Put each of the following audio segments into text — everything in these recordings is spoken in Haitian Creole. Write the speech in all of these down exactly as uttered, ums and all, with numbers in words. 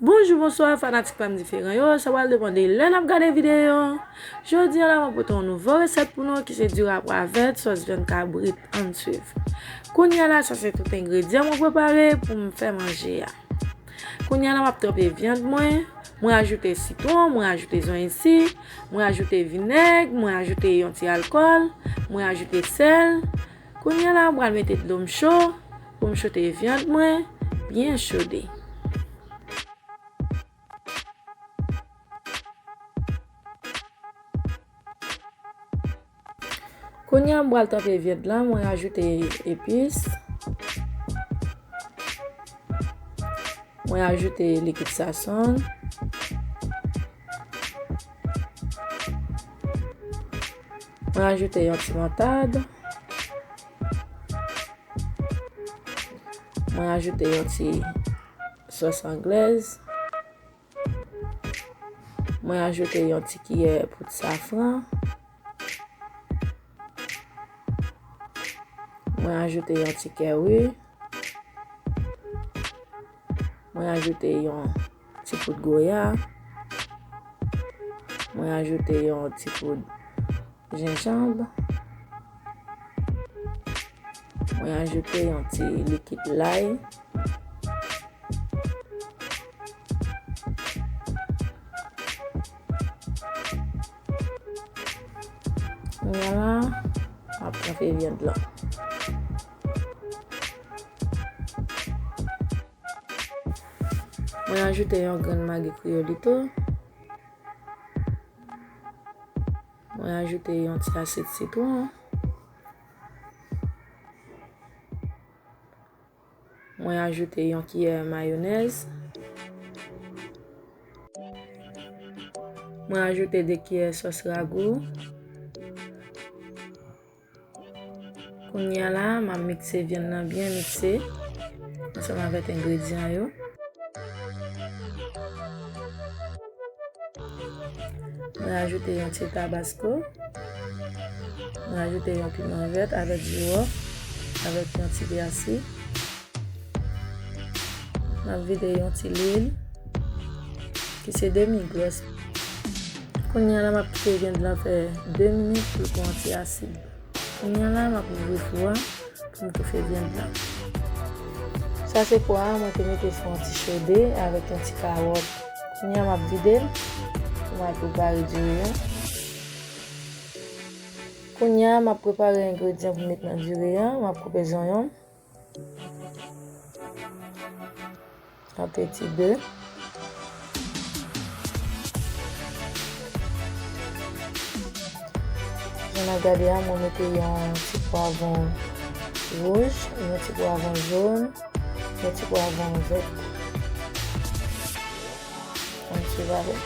Bonjou, bonswa, fanatik pa m diferan yo. Sa pral depann de lè n ap gade videyo. Jodi a la, mwen pote yon nouvo resèt pou nou ki se diri a pwa vèt, sòs vyann kabrit. Ann swiv. Kounye a la, sa se tout engredyan mwen prepare pou m fè manje a. Kounye a la, m ap tranpe vyann mwen. Mwen ajoute sitwon, mwen ajoute zonyon isi, mwen ajoute vinèg, mwen ajoute yon ti alkòl, mwen ajoute sèl. Kounye a la, mwen pral mete dlo m cho pou m chote vyann mwen byen chode. Kounye a, m pral tranpe vyann lan, mwen ajoute epis. Mwen ajoute likid sazon. Mwen ajoute yon ti moutad. Mwen ajoute yon ti sòs anglèz. Mwen ajoute yon ti kiyè poud safran. Mwen ajoute yon ti kèri. Mwen ajoute yon ti poud goya. Mwen ajoute yon ti poud jenjanm. Mwen ajoute yon ti likid lay. Kounye a la, m ap tranpe vyann lan. Mwen ajoute yon grenn magi kreyolito. Mwen ajoute yon ti asid sitwon. Mwen ajoute yon kiyè mayonèz. Mwen ajoute de kiyè sòs ragou. Kounye a la, m ap mikse vyann nan byen mikse ansanm avèk engredyan yo. Mwen ajoute yon ti tabasko. Mwen ajoute yon piman vèt avèk jiwòf, avèk yon ti pèsi. M ap vide yon ti lwil ki se demi gwòs. Kounye a la, m ap kite vyann lan fè de minit pou l pran ti asid. Kounye a la, m ap ouvri fou a pou m toufe vyann lan. Sa se pwa a, mwen te mete sou yon ti chode avèk yon ti kawòt. Kounye a, m ap vide l pou m al prepare diri a. Kounye a, m ap prepare engredyan pou m met nan diri a. M ap koupe zonyon. Yon peti de. Jan n ap gade a, mwen mete yon ti pwavwon wouj, yon ti pwavwon jòn, yon ti pwavwon vèt. Ann swiv avè m.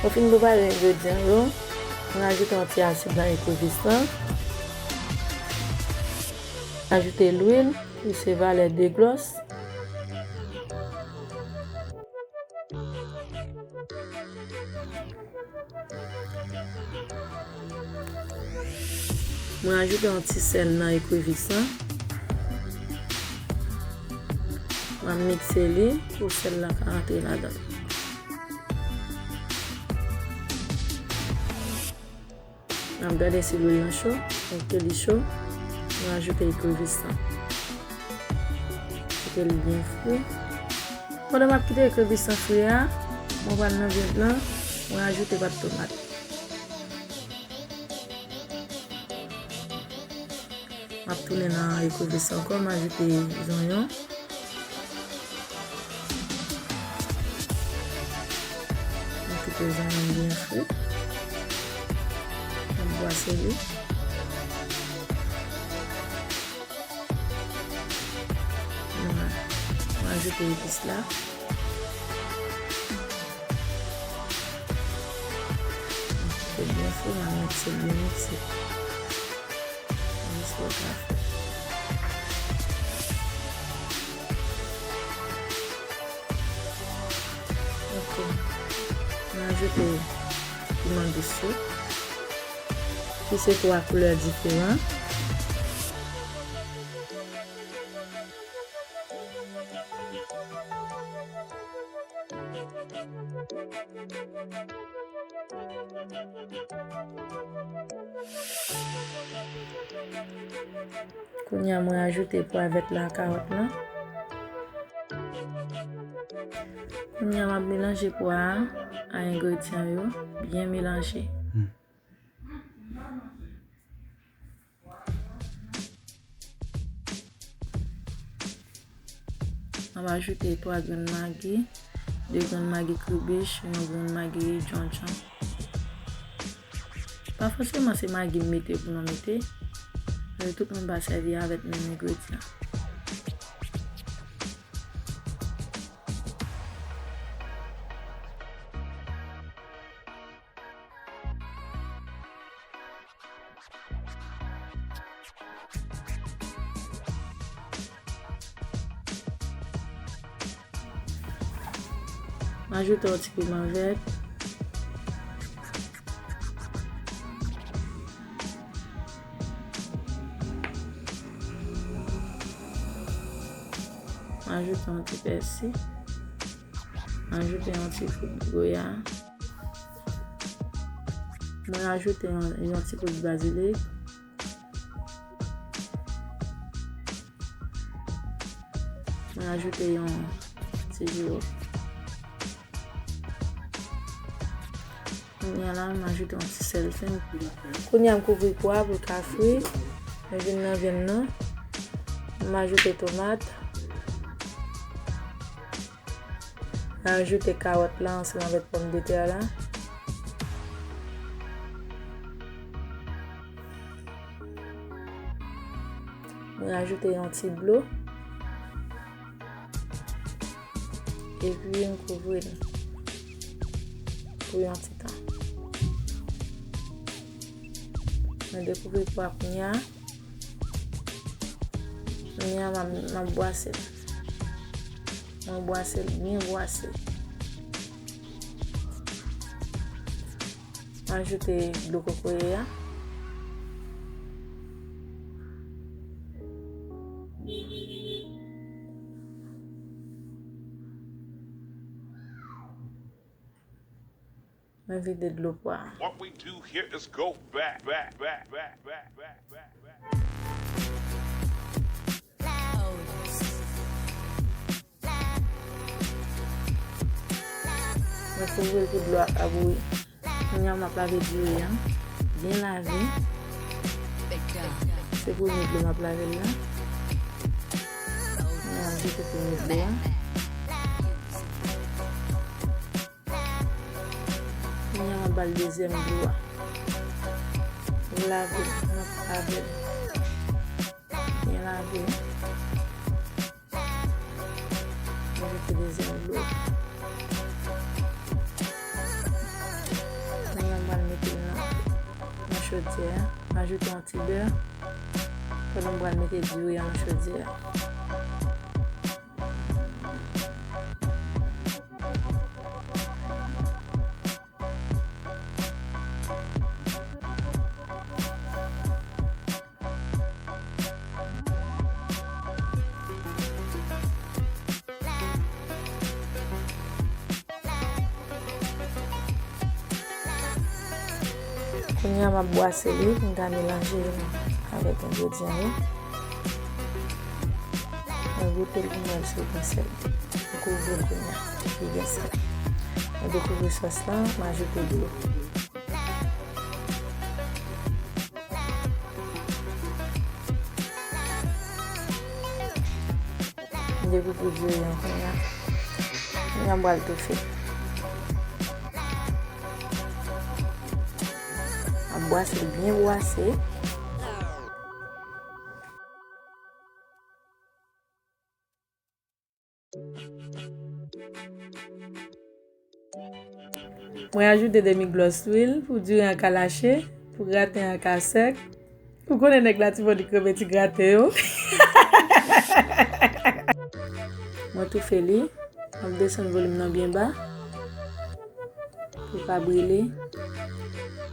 Mwen fin prepare engredyan yo. Mwen ajoute yon ti asid nan ekrevis lan. Ajoute lwil, li se valè de gwòs. Mwen ajoute yon ti sèl nan ekrevis lan. Mwen mikse li pou sèl la ka antre ladan. N ap gade si lwil lan cho. Oke, li cho. Mwen ajoute ekrevis lan. Kite li byen fri. Pandan m ap kite ekrevis lan fri a, mwen pral nan vyann lan, mwen ajoute pat tomat. M ap tounen nan ekrevis lan ankò, m ajoute zonyon. M kite zonyon byen fri. M ap bwase li. M, m ajoute epis la. M kite byen fri, m ap mikse byen mikse. Jis lè w ka fè. Ajoute piman dous yo, ki se twa koulè diferan. Kounye a, mwen ajoute pwa vèt la ak kawòt lan. Kounye a, m ap melanje pwa a a engredyan yo, byen melanje. Hmm. M ap ajoute twa grenn magi, de grenn magi kribich, yon grenn magi djondjon. Pa fòseman se magi m mete pou nou mete, men tout moun pa sèvi avèk menm engredyan. M ajoute yon ti piman vèt. M ajoute yon ti pèsi. M ajoute yon ti gout goya. Mwen ajoute yon, yon ti gout bazilik. Mwen ajoute yon ti jiwòp. Kounye a la, m ajoute yon ti sèl fen. Kounye a, m kouvri pwa pou l ka fri. Mwen vin nan vyann nan. M ajoute tomat. Ajoute kawòt la ansanm avèk pòmdetè la. Mwen ajoute yon ti dlo. Epi m kouvri l pou yon ti tan. Mwen dekouvri pwa kounye a. Kounye a, m ap, m ap bwase l. Mwen bwase l byen bwase. M ajoute dlo kokoye a. Mwen vide dlo pwa a. What we do here is go back, back, back, back, back, back, back, back. Mwen fin bwil pou dlo a ka bouyi. Kounye a m ap lave diri an. Byen lave. Se premye dlo m ap lave l la. Kounye a m jete premye dlo a. Kounye a m ap ba l dezyèm dlo a. M lave, m ap lave l. Byen lave. M ajoute dezyèm dlo. Kounye a m pral mete l nan, nan chodyè a. M ajoute yon ti bè. Pandan m pral mete diri an nan chodyè a. Kounye a, m ap bwase li pou m ka melanje l avèk engredyan yo. Mwen goute l pou m wè si l gen sèl. M kouvri l kounye a, epi gen sèl. Mwen dekouvri sòs la, m ajoute dlo. M depi pou diri an kounye a. Kounye a m pral toufe. M ap bwase l byen bwase. Mwen ajoute demi glòs lwil pou diri an ka lache, pou graten an ka sèk. Ou konnen nèg la ti bò di kreve ti graten yo. Mwen toufe li. M ap desann volim nan byen ba. Pou pa brile.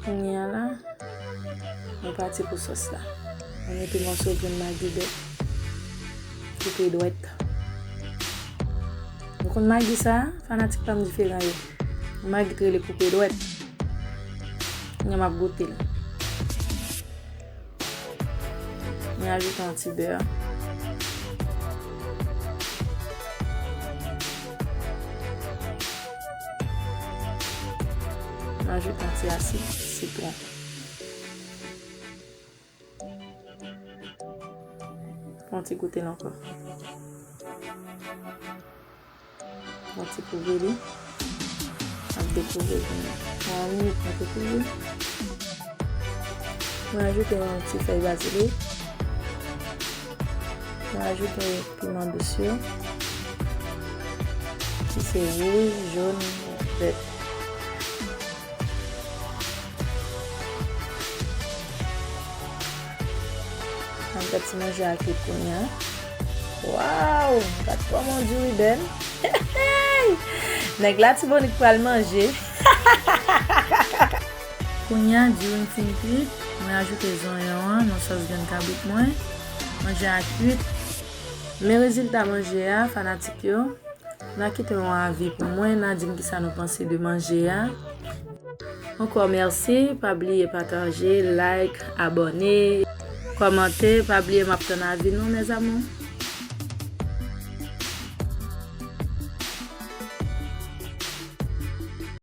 Kounye a la, mwen pati pou sòs la. Mwen mete mòso grenn magi vèt koupe dwèt. Nou konn magi sa, fanatik pa m diferan yo. Yon magi k rele koupe dwèt. Kounye a m ap goute l. Mwen ajoute yon ti bè. Mwen ajoute yon ti asid sitwon. Fè yon ti goute l ankò. Mwen ti kouvri li. Ap dekouvri pou mwen. Nan yon minit, mwen te kouvri. Mwen ajoute yon ti fèy bazilik. Mwen ajoute piman dous yo. Ki se wouj, jòn, vèt. Ann fè ti manje a kwit kounye a. Waw! Gad kòman diri bèl. Nèg Latibonik pral manje. Kounye a, diri m fin kwit. Mwen ajoute zonyon an nan sòs grenn kabrit mwen. Manje a kwit. Men rezilta manje a, fanatik yo. N a kite yon avi pou mwen, n a di m kisa nou panse de manje a. Ankò mèsi, pa bliye pataje, like, abòne, kòmante, pa bliye m ap tann avi nou, mes amours.